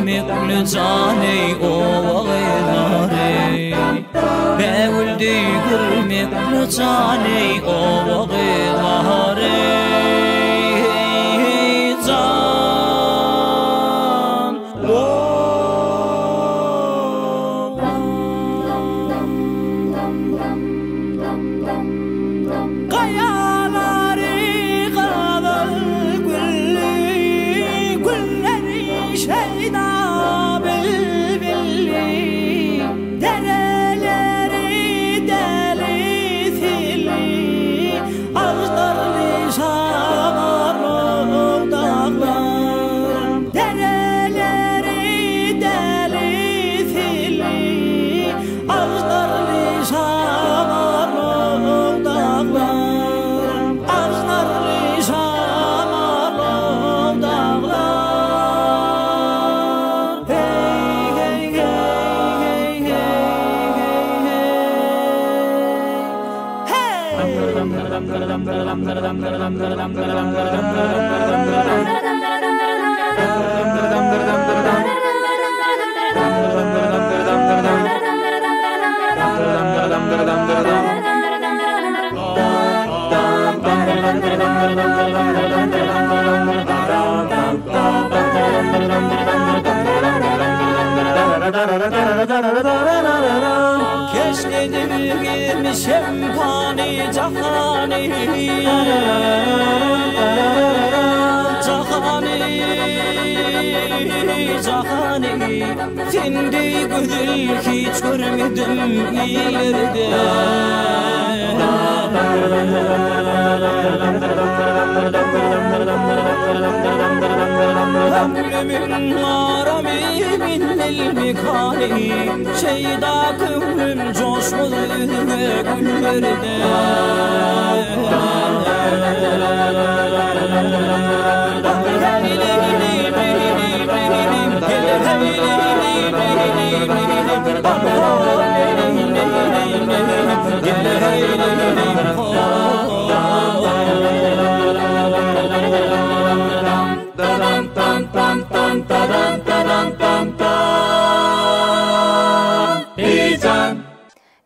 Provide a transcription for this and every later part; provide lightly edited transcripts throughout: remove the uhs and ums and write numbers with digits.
görmekli jany oba gyzlary Bägül deý görmekli jany oba gyzlary Hey jan Gaýalary gazyl gülli, Gülleri şeýda bilbilli, Dereleri däli silli, Aždarly şamarly daglar. Dereleri däli silli, Aždarly şamarly daglar, Aždarly şamarly daglar. Hey, hey, hey, hey, hey, hey, hey. Keşt edip girmişem pany jahany Jahany Jahany Sen deý gözel hiç görmedim illerde Köňlümiň aramy bilmel mekany Şeýda köňlüm joşmaz üzňe günlerde.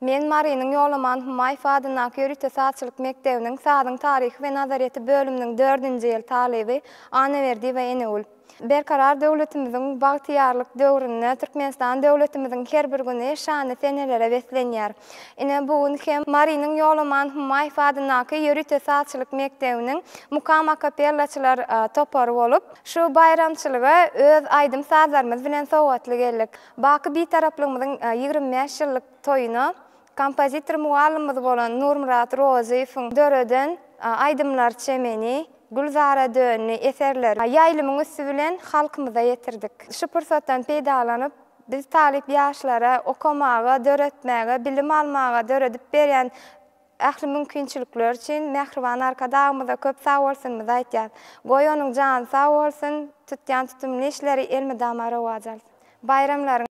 Men Marynyň Ýolaman Humaýew adyndaky ýörite sazçylyk mekdebiniň sazyň taryhy we nazaryýeti bölüminiň dördünji ýyl talyby Annaberdiýewa Enegül. Berkarar döwletimiziň bagtyýarlyk döwründe Türkmenistan döwletimiziň her bir güni şanly senelere beslenýär. Ine, bu gün hem Marynyň Ýolaman Hummaýew adyndaky ýörite sazçylyk mekdebiniň Mukam akapellaçylar topary bolup, şu baýramçylyga öz aýdym-sazlarymyz bilen sowgatly geldik. Baky Bitaraplygymyzyň 25 ýyllyk toýuna kompozitor mugallymymyz bolan Nurmyrat Rozyýewiň döreden Aýdymlar çemeni, Gülzara döndi eserleri ýaýlymyň üsti bilen halkymyza ýetirdik. Şu pursatdan peýdalanyp, biz talyp ýaşlara okamaga, döretmäge, bilim almaga döredip berýän ähli mümkinçilikleri üçin mähriban Arkadagymyza köp sagbolsunymyzy aýtýas. Goý onuň jany sag bolsun, tutýan tutumly işleri elmydama rowaç alsyn. Baýramlaryň.